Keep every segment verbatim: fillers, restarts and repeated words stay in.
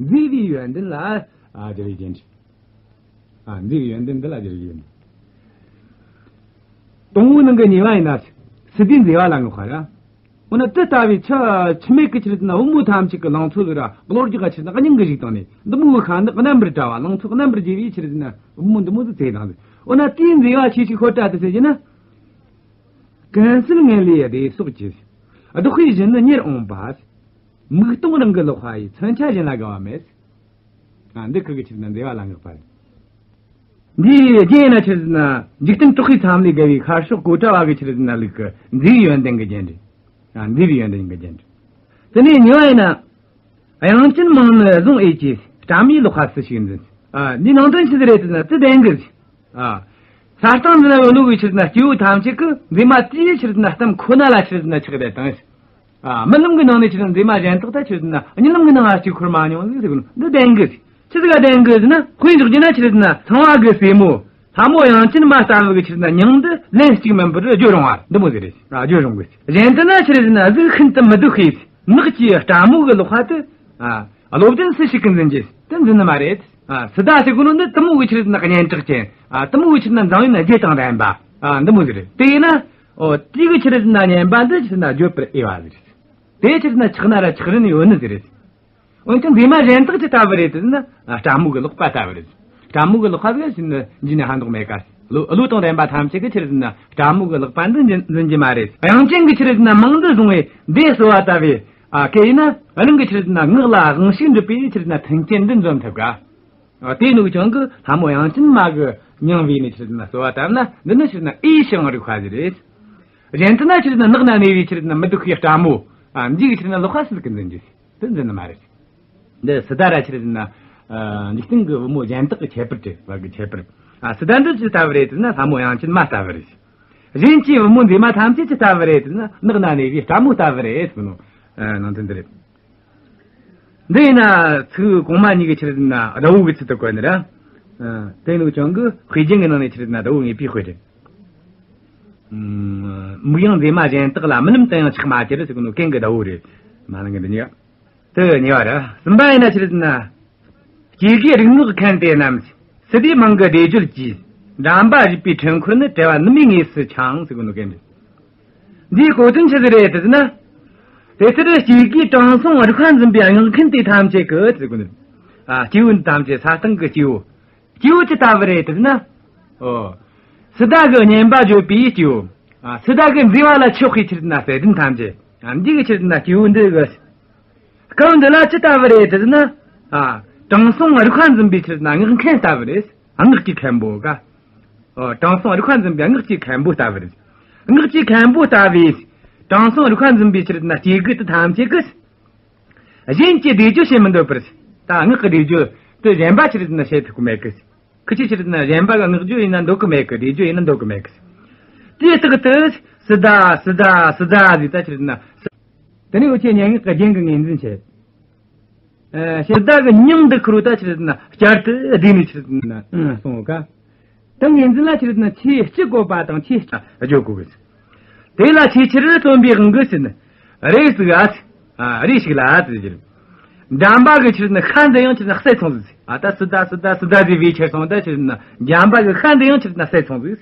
མཛེས་པའི་ཡོན་ཏན་ལ་ཨ་སྦྱར་བའི་རྒྱན་རེད། ཨ་མཛེས་པའི་ཡོན་ཏན་འདི་ལ་སྦྱར་བའི་ཡོན་ཏན། དང་པོའི་ནང་གི་གཉིས་པ་ཡིན་ན། སི་ཏའི་མཛེས་པ་ལ་བསྔགས་པ་ར། འོ་ན་དེ་ལྟ་བུའི་ཆུ་ཆུ་མིག་གི་ཆི་རེད་ཟེར་ན་བུ་མོ་ཐམས་ཅད་ཀྱི་ལང་ཚོ་གི་ར་གློ་རྒྱག་ག་ཆི་རེད་ཟེར་ན་སྙིང་གི་བཞུགས་བཏང་ནས། འདི་མོ་གི་ཁ་འདི་རྣམ་པར་བཀྲ་བ། ལང་ཚོ་རྣམ་པར་རྒྱས་པའི་ཆི་རེད་ཟེར་ན་བུ་མོ་འདི་མོ་ཟིག་བཙས་བཏང་ཟིག་འོ་ན་དེའི་མཛེས་པ་ཆི་ཞིག་ཤོར་དྲ་དེ་ཟེར་གྱི་ན། ཀུན་གསལ་ངང་ལས་བདེ་སོགས་ཀྱི། བདག་པོའི་བཞིན་ནི་ཉེར་འོང་བ། མིག་སྟོང་རང་གི་ལག་པ་ཡི། མཚོན་ཆ་གཞན་ལ་དགའ་བ་མེད། ཨ་འདི་ཁུ་གི་ཆི་རེད་ཟེར་ན་མཛེས་པ་ལ་བསྔགས་པ་རེད། འདིའི་རྒྱན་ཡིན་ན་ཆི་རེད་ཟེར་ན་འཇིག་རྟེན་གྲགས་པའི་མཚམས་ལས་བརྒལ་བའི་ཤར་ཕྱོགས་གཽ་ཌ་བ་གི་ཆི་རེད་ཟེར་ན་ལུགས་ཀྱི་མཛེས་པའི་ཡོན་ཏན་གྱི་རྒྱན་རེད། ཨ་མཛེས་པའི་ཡོན་ཏན་གྱི་རྒྱན་རེད། དེ་ནས་གཉིས་པ་ཡིན་ན། དབྱངས་ཅན་མང་ནི་བཟུང་ཨེ་གྱིས། དྲ་མོའི་ལག་པ་སུ་ཞིག་འཛིན། ཨ་འདིའི་ནང་དོན་ཆི་ཟིག་རེད་ཟེར་ན་དེ་བདེན་གི། ཨ་ས་སྟེང་འདི་ན་ཡོད་ནོ་གི་ཆི་རེད་ཟེར་ན་སྐྱེ་བོ་ཐམས་ཅད་ཀྱི་མཛེས་མ་དེའི་ཆི་རེད་ཟེར་ན་གཏམ་ཁོ་ན་ལ་ཆི་རེད་ཟེར་ན་ཆགས་བསྡད་དང་། ཨ་རྨི་ལམ་གྱི་ནང་ནས་ཆི་རེད་ཟེར་ན་མཛེས་མ་གཞན་དག་ད་ཆི་རེད་ཟེར་ན་གཉིད་ལམ་གྱི་ནང་ང་ཅིག་འཁོར་མ་མྱོང་ཟིག་ཟེར་གི་ནོ་འདི་བདེན་གི། ཆི་ཟིག་ག་བདེན་གི་ཟེར་ན། དཔེ་འཇོག་རྒྱུ་ན་ཆི་རེད་ཟེར་ན་ཚངས་པ་གི་སྲས་མོ་ལྷ་མོ་དབྱངས་ཅན་མ་ལྟ་བུ་གི་ཆི་རེད་ཟེར་ན་མྱིང་འདི་ལན་གཅིག་མིན་པར་བརྗོད་རུང་བ་འདི་མོ་ཟིག་རེད། ཨ་བརྗོད་རུང་གི། གཞན་དུ་ན་ཆི་རེད་ཟེར་ན་གཟུགས་ཤིན་ཏུ་མི་སྡུག་པས་ངག་གི་དྲ་མོ་གི་ལག་པ་དེ། ཨ་བློ་ལྡན་སུ་ཞིག་གིས་འཛིན་གྱི། དེ་འཛིན་ནི་མ་རེད། ཨ་སི་ཏཱ་ཟེར་གོ་ནོ་འདི་དེ་མོ་གི་ཆི་རེད་ཟེར་ན་སྙན་གྲགས་ཅན། ཨ་དེ་མོ་གི་ཆི་རེད་ཟེར་ན་མཛངས་ཡུན་རྒྱས་དང་ལྡན་པ། ཨ་འདི་མོ་ཟིག་རེད། དེ་ཡིན་ན། ཨོ་དེ་གི་ཆི་རེད་ཟེར་ན་སྙན་པ་འདི་ཆི་རེད་ཟེར་ན་བརྗོད་པར་འོས་པ་ཟིག་རེད། དེ་ཆི་རེད་ཟེར་ན་ཆགས་ན་ར་ཆགས་རིན་ཡོད་ནི་ཟིག་རེད། འོན་ཀྱང་མཛེས་མ་གཞན་དག་ཅི་ལྟ་བུ་རེད་ཟེར་ན། ཨ་སྤྲ་མོ་གི་ལག་པ་ལྟ་བུ་རེད། སྤྲ་མོ་གི་ལག་པ་ཟེར་ན་འཇུས་ནས་ཧ་འདོགས་མེད་ཀ། བློ་བློ་དང་ལྡན་པ་ཐམས་ཅད་ཀྱིས་ཆི་རེད་ཟེར་ན་སྤྲ་མོ་གི་ལག་པ་འདི་འཛིན་འཛིན་གྱི་མ་རེད། དབྱངས་ཅན་གྱི་ཆི་རེད་ཟེར་ན་མིང་འདི་བཟུང་བས་འདི་གསོལ་བ་བཏབ་པས། ཨ་གལ་ཡིན་ན་རང་གི་ཆི་རེད་ཟེར་ན་ངག་ལ་དབང་ཕྱུག་འགྲུབ་པའི་ཆི་རེད་ཟེར་ན་མཐུན་རྐྱེན་འདི་འཛོམས་ཐུབ་ག། ཨ་དེ་ནུག་ཀྱང་གི་ལྷ་མོ་དབྱངས་ཅན་མ་གི་མྱིང་བོས་ནས་ཆི་རེད་ཟེར་ན་གསོལ་བ་བཏབ་ན་འདི་ནི་ཆི་རེད་ཟེར་ན་ཨེ་ཤེས་དབང་རིག་པ་ཟིག་རེད། གཞན་དུ་ན་ཆི་རེད་ཟེར་ན་ནགས་ན་གནས་པའི་ཆི་རེད་ཟེར་ན་མི་སྡུག་པའི་སྤྲ་མོ། ཨ་འདི་གི་ཆི་རེད་ཟེར་ན་ལག་པ་སུ་གིས་འཛིན་རྒྱུ། དེ་འཛིན་ནི་མ་རེད། འདི་སི་ཏཱ་ར་ཆི་རེད་ཟེར་ན། ཨ་འཇིག་རྟེན་གྱི་བུ་མོ་གཞན་དག་གི་ཁྱད་པར་རེད། བར་གྱི་ཁྱད་པར། ཨ་སི་ཏཱ་འདི་ཅི་ལྟ་བུ་རེད་ཟེར་ན་ལྷ་མོ་དབྱངས་ཅན་མ་ལྟ་བུ་རེད། གཞན་གྱི་བུ་མོ་མཛེས་མ་ཐམས་ཅད་ཅི་ལྟ་བུ་རེད་ཟེར་ན་ནགས་ན་གནས་པའི་སྤྲ་མོ་ལྟ་བུ་རེད་ཟེར་གི་ནོ། ཨ་ནང་དོན་འདི་རེད། འདི་ཡིན་ན་ཚིག་གོང་མ་གཉིས་ཀྱི་ཆི་རེད་ཟེར་ན་ཟླ་བོ་གི་ཚུལ་དུ་བཀོད་ནི་ར། ཨ་དེ་ནུག་ཀྱང་གི་དཔེ་རྒྱན་གྱི་ནང་ནས་ཆི་རེད་ཟེར་ན་ཟླ་བོ་ངེས་པའི་དཔེ་རེད། ཨ་མིག་ཡངས་མཛེས་མ་གཞན་དག་ལ། རྨི་ལམ་དུ་ཡང་ཆགས་མ་གྱུར་ཟེར་གི་ནོ་གན་གི་ཟླ་བོ་རེད། མ་ལང་གི་འདི་གཉིས་ཀ། དེ་གཉིས་པ་རེད། གསུམ་པ་ཡིན་ན་ཆི་རེད་ཟེར་ན། སྐྱེ་དགུའི་རིག་སྔགས་མཁན་དེ་རྣམས། སི་ཏཱའི་མིང་གི་བཟླས་བརྗོད་ཀྱིས། འགྲམ་པ་རིག་པའི་འཕྲུལ་འཁོར་ནི། བྲལ་བ་ནུབ་མོའི་ངོས་སུ་འཆང་ཟེར་གི་ནོ་གན་རེད། འདིའི་གོ་དོན་ཆི་ཟིག་རེད་ཟེར་ན། དེ་ལྟར་སྐྱེ་དགུའི་དྲང་སྲོང་རིག་པ་འཛིན་པའི་སྔགས་མཁན་དེ་ཐམས་ཅད་ཀྱིས་ཟེར་གོ་ནི། ཨ་སྐྱེ་བོ་འདི་ཐམས་ཅད་ས་སྟེང་གི་སྐྱེ་བོ། སྐྱེ་བོ་ཅི་ལྟ་བུ་རེད་ཟེར་ན། ཨོ། སི་ཏཱ་གི་སྙན་པ་བརྗོད་པའི་སྐྱེ་བོ། ཨ་སི་ཏཱ་གི་མཛེས་པ་ལ་ཆགས་པའི་ཆི་རེད་ཟེར་ན་སྲས་ཆེན་ཐམས་ཅད། ཨ་འདི་གི་ཆི་རེད་ཟེར་ན་སྐྱེ་བོ་འདི་གི། སྐབས་འདི་ལ་ཅི་ལྟ་བུ་རེད་ཟེར་ན། ཨ་དྲང་སྲོང་རིག་པ་འཛིན་པའི་ཆི་རེད་ཟེར་ན་སྔགས་མཁན་ལྟ་བུ་རེད། སྔགས་ཀྱི་མཁན་པོ་ག། ཨོ་དྲང་སྲོང་རིག་པ་འཛིན་པའི་སྔགས་ཀྱི་མཁན་པོ་ལྟ་བུ་རེད། སྔགས་ཀྱི་མཁན་པོ་ལྟ་བུའི། དྲང་སྲོང་རིག་པ་འཛིན་པའི་ཆི་རེད་ཟེར་ན་སྐྱེ་དགུ་དེ་ཐམས་ཅད་ཀྱིས། གཞན་གྱི་བཟླས་བརྗོད་བྱེད་མི་འདོད་པར། ད་སྔགས་ཀྱི་བཟླས་བརྗོད་དེ་གཞན་པ་ཆི་རེད་ཟེར་ན་བྱེད་ཐུབ་ཀྱི་མེད་གི། ཁི་ཆོས་ཆི་རེད་ཟེར་ན་གཞན་པ་གི་སྔགས་བརྗོད་ཡིན་ན་འདོད་ཀྱི་མེད་གི། བཟླས་བརྗོད་ཡིན་ན་འདོད་ཀྱི་མེད་གི། དེའི་རྟགས་དེ་སི་ཏཱ་སི་ཏཱ་སི་ཏཱ་ཟེར་ད་ཆི་རེད་ཟེར་ན། དེ་ནས་འུ་ཆོས་སྙན་ངག་གི་རྒྱན་གྱི་ངོས་འཛིན་བྱེད། ཨ་སི་ཏཱ་གི་མྱིང་འདི་ཁུར་བོ་ད་ཆི་རེད་ཟེར་ན་བསྐྱར་དུ་བཟླས་ནས་ཆི་རེད་ཟེར་ན་གསུངས་ག། ད་ངོས་འཛིན་ལ་ཆི་རེད་ཟེར་ན་ཆོས་སྤྱི་བཀོད་པ་དང་ཆོས་སྤྱི་བརྗོད་དགོས་གི། དེ་ལ་ཆོས་ཕྱིར་རྩོམ་པའི་དབང་གིས་ཟེར་ན། རེ་ཟིག་ཨ། ཨ་རེ་ཞིག་ལ་ཨ་ཟེར་གྱི་རེད། འགྲམ་པ་གི་ཆི་རེད་ཟེར་ན་ཤ་འདི་ཡང་ཆི་རེད་ཟེར་ན་གསལ་སོང་ཟིག། ཨ་ད་སི་ཏཱ་སི་ཏཱ་སི་ཏཱ་ཟེར་བའི་ཕྱིར་སོང་ད་ཆི་རེད་ཟེར་ན་འགྲམ་པ་གི་ཤ་འདི་ཡང་ཆི་རེད་ཟེར་ན་གསལ་སོང་ཟིག།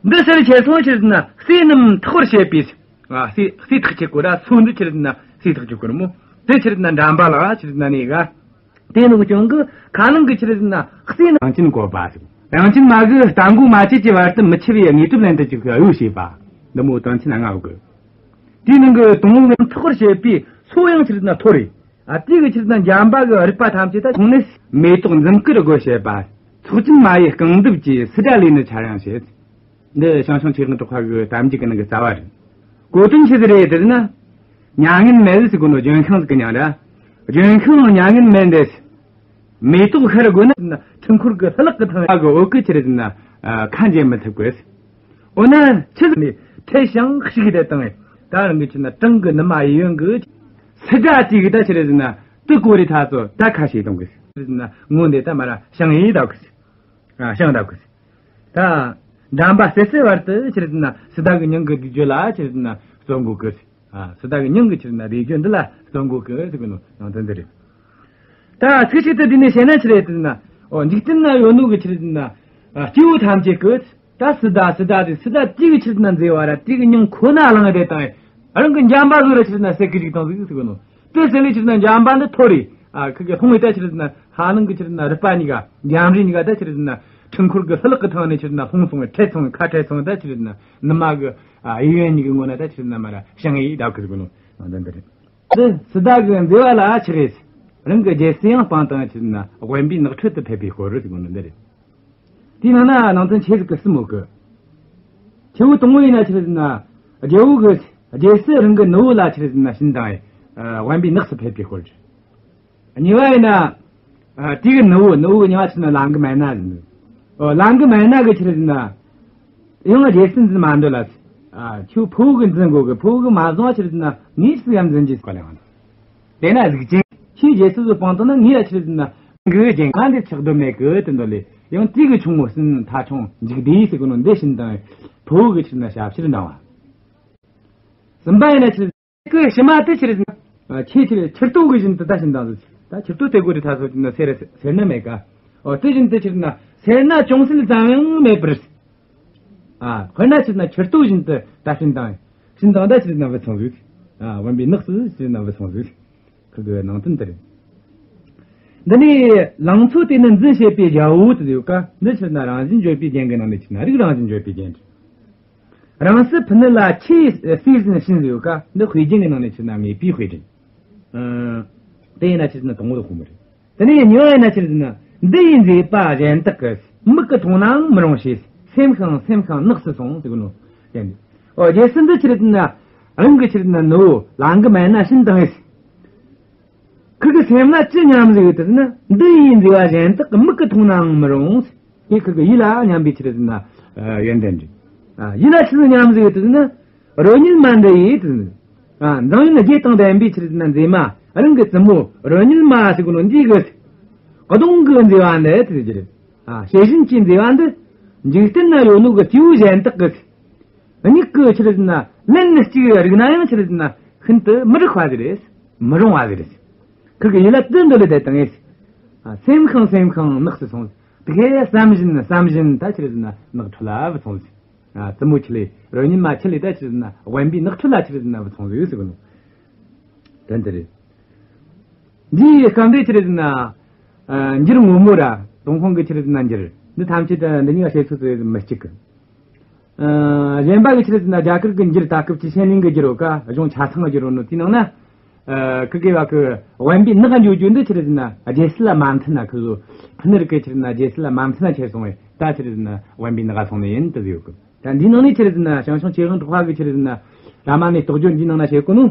འདི་ཕྱིར་ཁྱེར་སོང་ཆི་རེད་ཟེར་ན་སྲས་རྣམས་ཐག་པར་བྱེད་པའི། ཨ་སྲས་སྲས་ཐག་བཅད་དགོས་ར། སོ་འདི་ཆི་རེད་ཟེར་ན་སྲས་ཐག་བཅད་དགོས་ར་མོ། དེ་ཆི་རེད་ཟེར་ན་འགྲམ་པ་ལ་ཆི་རེད་ཟེར་ན་གནས་ག། དེ་ནུག་ཀྱང་གི་ཁ་ནང་གི་ཆི་རེད་ཟེར་ན་སྲས་རྣམས། དབྱངས་ཅན་བཀོད་པ་ཟེར། དབྱངས་ཅན་མ་གི་རྟ་མགོ་མ་བཅད་ཀྱི་བར་དུ་མི་འཆི་བའི་དངོས་གྲུབ་ལེན་ཐབས་ཀྱི་གཡོ་བྱེད་པ། འདི་མོ་དོན་ཚན་ལྔ་ཡོད་གི། དེའི་ནང་གི་དང་པོ་ཐག་པར་བྱེད་པའི་སོ་ཡང་ཆི་རེད་ཟེར་ན་མཐོ་རེད། ཨ་དེ་གི་ཆི་རེད་ཟེར་ན་འགྲམ་པ་གི་རིག་པ་ཐམས་ཅད་ད་ཁོང་ནས་མེ་ཏོག་འཛུམ་དཀར་དགོད་བྱེད་པ། ཚོགས་ཅན་མ་ཡི་རྐང་གདུབ་ཀྱིས། སིལ་སྒྲ་ལས་ནི་འཆར་ཡང་བྱེད། འདི་ཞང་ཞུང་ཆོས་དབང་གྲགས་པ་གི་གཏམ་རྒྱུད་ཀྱི་ནང་གི་རྩ་བ་རེད། གོ་དོན་ཆི་ཟིག་རེད་ཟེར་ན། མྱ་ངན་མེད་ཟེར་གོ་ནོ་ལྗོན་ཤིང་ཟིག་གི་མྱིང་ར། ལྗོན་ཤིང་མྱ་ངན་མེད་འདི། མེ་ཏོག་ཤར་དགོས་ན་འཕྲུལ་འཁོར་གྱི་ལྷུ་ལག་གི་ཐང་གི་འོག་གི་ཆི་རེད་ཟེར་ན་ཁ་འབྱེད་མི་ཐུབ་གི། འོ་ན་ཆི་ཟིག་ནས་ཁྲེལ་ཞིང་ཞིག་དེ་དང་། ད་རང་གི་ཆི་ན་བྲང་གི་ནུ་མ་ཡི་ཡོན་གི། སིལ་སྒྲ་དེ་གི་ད་ཆི་རེད་ཟེར་ན་དེ་གོ་རེ་ཐ་ཚོ་ད་ཁ་ཤས་གཏོང་གི་ཟེར་ན་ངོ་འདི་ད་མ་ར་ཤིང་ཡིན་ད་གི། ཨ་ཤིང་ད་གི། ད་འགྲམ་པ་སེ་སེ་བར་དུ་ཆི་རེད་ཟེར་ན་སི་ཏཱ་གི་མྱིང་གི་བཟླས་བརྗོད་ལ་ཆི་རེད་ཟེར་ན་རྩོམ་དགོས་གི། ཨ་སི་ཏཱ་གི་མྱིང་གི་ཆི་རེད་ཟེར་ན་བཟླས་བརྗོད་འདི་ལ་རྩོམ་དགོས་གི་ཟེར་གི་ནོ་ནང་དོན་འདི་རེད། ད་ཚིག་གཅིག་ཏུ་བསྡུས་ནས་བཤད་ན་ཆི་རེད་ཟེར་ན། འོ། འཇིག་རྟེན་ན་ཡོད་ནོ་གི་ཆི་རེད་ཟེར་ན། ཨ། སྐྱེ་བོ་ཐམས་ཅད་ཀྱི། ད་སཱི་ཏཱ་སཱི་ཏཱ་དེ་སཱི་ཏཱ་དེ་གི་ཆི་རེད་ཟེར་ན་མཛེས་པ་ར་དེ་གི་མྱིང་ཁོ་ན་བླངས་ཏེ་དང་། རང་གི་འཇམ་པ་བཟོ་ར་ཆི་རེད་ཟེར་ན་ཟེར་གི་རིགས་དང་ཟིག་ཟེར་གི་ནོ། དེ་ཟེར་ལས་ཆི་རེད་ཟེར་ན་འཇམ་པ་འདི་མཐོ་རེད། ཨ། ཁི་གི་ལྷུང་བའི་ད་ཆི་རེད་ཟེར་ན་ཧ་ལང་གི་ཆི་རེད་ཟེར་ན་རུས་པ་གཉིས་ཀ། ད་ཆི་རེད་ཟེར་ན་འཕྲུལ་འཁོར་གི་ཧི་ལག་གི་ཐང་ནས་ཆི་རེད་ཟེར་ན་ལྷུང་སོང་བའི་འཕྲལ་སོང་བའི་ཁ་འཕྲལ་སོང་བའི་ད་ཆི་རེད་ཟེར་ན་ནུ་མ་གི། ཨ། གཡས་གཡོན་གཉིས་ཀྱི་ངོ་ན་ད་ཆི་རེད་ཟེར་ན་མ་ར་བྱིང་ངེ་ཡི་ད་ཁི་ཟེར་གི་ནོ། ཨ། འདི་འདི་རེད། འདི་སཱི་ཏཱ་གི་མཛེས་པ་ལ་ཆི་རེད། རང་གི་རྒྱལ་སྲིད་ཡང་སྤངས་དང་ཆི་རེད་ཟེར་ན་དབེན་པའི་ནགས་ཁྲོད་དུ་ཕེབས་པའི་སྐོར་ཟེར་གོ་ནི་འདི་རེད། དེའི་ནང་ན་ནང་དོན་ཆེ་ཟིག་གི་གསུམ་ཡོད་གི། ཆེ་བོ་དང་པོ་ཡིན་ན་ཆི་རེད་ཟེར་ན། རྒྱལ་བོ་གི། རྒྱལ་སྲིད་རང་གི་ནུ་བོ་ལ་ཆི་རེད་ཟེར་ན་བྱིན་དང་། ཨ། དབེན་པའི་ནགས་སུ་ཕེབས་པའི་སྐོར་རེད། གཉིས་པ་ཡིན་ན། ཨ། དེ་གི་ནུ་བོ། ནུ་བོ་གི་མྱིང་ང་ཆི་རེད་ཟེར་ན་ལང་གི་མན་ན་ཟེར་ནི། ཨོ། ལང་གི་མན་ན་གི་ཆི་རེད་ཟེར་ན། ཡང་རྒྱལ་སྲིད་འཛིན་མ་འདོད་ལ། ཨ། ཁྱོད་ཕུ་བོ་གི་འཛིན་དགོས་གི། ཕུ་བོ་གི་མ་བཟུང་བ་ཆི་རེད་ཟེར་ན་ངས་སུ་ཡང་འཛིན་རྒྱུ་ཟེར་གོ་ལེ་བ། དེ་ན་གཟུགས་ཅན་ཁྱོད་རྒྱལ་སྲིད་བཟོ་སྤང་བཏང་ན་ངས་ལ་ཆི་རེད་ཟེར་ན་གི་རྒྱན་ཁ་འདི་ཆགས་འདོད་མེད་གི་དེ་འདོད་ལེ། ཡང་དེ་གི་ཆུང་ངུ་སྲིན་ཐ་ཆུང་འཇིག་བདེ་ཟེར་གོ་ནོ་འདི་བྱིན་དང་ཕུ་བོ་གི་ཆི་རེད་ཟེར་ན་ཞབས་ཕྱིར་འབྲང་བ། གསུམ་པ་ཡིན་ན་ཆི་རེད་ཟེར་ན། གི་ཕྱི་མ་དེ་ཆི་རེད་ཟེར་ན། ཨ། ཁྱེད་ཆི་རེད་ཆུ་རྟོག་གི་བཞིན་དུ་ད་བྱིན་དང་ཟེར། ད་ཆུ་རྟོག་དེ་གོ་རེ་ད་སོ་ཆི་རེད་ཟེར་ན་སེར་སྣ་མེད་ཀ། ཨོ། དེ་བཞིན་དུ་ཆི་རེད་ཟེར་ན་སེར་སྣ་ཅུང་ཟད་ཙམ་ཡང་མེད་པར། ཨ། དཔེར་ན་ཆི་རེད་ཟེར་ན་ཆུ་རྟོག་བཞིན་དུ་ད་བྱིན་དང་། བྱིན་དང་ད་ཆི་རེད་ཟེར་ན་བུད་སོང་ཟིག། ཨ། དབེན་པའི་ནགས་སུ་ཆི་རེད་ཟེར་ན་བུད་སོང་ཟིག། ཁུ་གི་ནང་དོན་དེ་རེད། འདི་ནས་ལང་ཚོ་དེ་ནི་འཛིན་བྱེད་པའི་རྒྱལ་པོ་དེ་ཡོད་ཀ། འདི་ཆི་རེད་ཟེར་ན་རང་བཞིན་བརྗོད་པའི་རྒྱན་གྱི་ནང་ནས་ཆི་རེད་ཟེར་ན་རིགས་རང་བཞིན་བརྗོད་པའི་རྒྱན་རེད། རང་སྲིད་ཕུ་ནུ་ལ་ཆེས་སྲས་ཟིན་བྱིན་ཟེར་ཡོད་ཀ། འདི་དཔེ་རྒྱན་གྱི་ནང་ནས་ཆི་རེད་ཟེར་ན་ངེས་པའི་དཔེ་རེད། ཨ། དེ་ཡིན་ན་ཆི་རེད་ཟེར་ན་དང་པོ་དེ་ཁོ་མོ་རེད། དེ་ནས་གཉིས་པ་ཡིན་ན་ཆི་རེད་ཟེར་ན། འདི་ཡི་མཛེས་པ་གཞན་དག་གིས། མིག་གིས་མཐོང་ནའང་མི་རུང་ཞེས། སེམས་ཤིང་སེམས་ཤིང་ནགས་སུ་སོང་ཟེར་གོ་ནོ། ཡིན། ཨོ། རྒྱལ་སྲིད་འདི་ཆི་རེད་ཟེར་ན་རང་གི་ཆི་རེད་ཟེར་ན་ནུ་བོ་ལང་གི་མན་ན་བྱིན་དང་ཡིན། ཁུ་གི་སེམས་ན་ཅི་སྙམ་ཟིག་ཡོད་དེ་ཟེར་ན། འདི་ཡི་མཛེས་པ་གཞན་དག་གིས། མིག་གིས་མཐོང་ནའང་མི་རུང་། དེ་ཁུ་གི་ཡིད་ལ་སྙམ་པའི་ཆི་རེད་ཟེར་ན། ཨ། ཡོན་ཏན་རེད། ཨ། ཡིད་ལ་ཆི་ཟིག་སྙམ་ཟིག་ཡོད་དེ་ཟེར་ན། རོལ་རྙེད་མ་འདི་ཡིས་དེ་ཟེར་ན། ཨ། འཛམ་ཡུལ་བརྒྱད་དང་ལྡན་པའི་ཆི་རེད་ཟེར་ན་མཛེས་མ། རང་གི་བཙུན་མོ་རོལ་རྙེད་མ་ཟེར་གོ་ནོ་འདི་གི་གདོང་གི་མཛེས་པ་འདི་དེ་ཟེར་གི་རེད། ཨ། ཤེས་བཞིན་གྱི་མཛེས་པ་འདི། འཇིག་རྟེན་ན་ཡོད་ནོ་གི་སྐྱེ་བོ་གཞན་དག་གིས། མིག་གིས་ཆི་རེད་ཟེར་ན་ལན་གཅིག་རིག་ན་ཡང་ཆི་རེད་ཟེར་ན་ཤིན་ཏུ་མི་རིག་པ་ཟིག་རེད། མི་རུང་བ་ཟིག་རེད། ཁུ་གི་ཡིད་ལ་དེ་འདོད་ལེ་དེ་དང་ངེས། ཨ། སེམས་ཤིང་སེམས་ཤིང་ནགས་སུ་སོང་། དེ་གས་བསམ་བཞིན་བསམ་བཞིན་ད་ཆི་རེད་ཟེར་ན་ནགས་ཁྲོད་ལ་བུད་སོང་ཟིག། ཨ། བཙུན་མོ་ཁྲིད་ལེ་རོལ་རྙེད་མ་ཁྲིད་ལེ་ད་ཆི་རེད་ཟེར་ན་དབེན་པའི་ནགས་ཁྲོད་ལ་ཆི་རེད་ཟེར་ན་བུད་སོང་ཟིག་ཟེར་གི་ནོ། དོན་དེ་རེད། འདིའི་སྐབས་འདི་ཆི་རེད་ཟེར་ན། ཨ། འགྱུར་ངོ་མ་ར་ཏུན་ཧོང་གི་ཆི་རེད་ཟེར་ན་འགྱུར་འདི་ཐམས་ཅད་ད་འདི་གཉིས་ཀ་བཤད་ཚུལ་དེ་མི་གཅིག་གི། ཨ། གཞན་པ་གི་ཆི་རེད་ཟེར་ན་རྒྱ་གར་གི་འགྱུར་ད་སྐབས་ཀྱི་ཆེན་ལིང་གི་འགྱུར་ཡོད་ཀ། གཞུང་ཆ་ཚང་གི་འགྱུར་ཡོད་ནོ་དེའི་ནང་ན། ཨ། ཁུ་གེ་བ་གི་དབེན་པའི་ནགས་འགྱོ་རྒྱུ་འདི་ཆི་རེད་ཟེར་ན་རྒྱལ་སྲིད་ལ་མ་མཐུན་ན། ཁུ་གེ་ཕུ་ནུ་རི་གི་ཆི་རེད་ཟེར་ན་རྒྱལ་སྲིད་ལ་མ་མཐུན་ན་ཁྱེར་སོང་བས་ད་ཆི་རེད་ཟེར་ན་དབེན་པའི་ནགས་སོང་ནི་ཡིན་དུ་ཡོད་གི། ད་འདིའི་ནང་ནས་ཆི་རེད་ཟེར་ན་ཞང་ཞུང་ཆོས་དབང་གྲགས་པ་གི་ཆི་རེད་ཟེར་ན་རཱ་མ་ནའི་རྟོགས་བརྗོད་འདིའི་ནང་ན་བཤད་གོ་ནོ།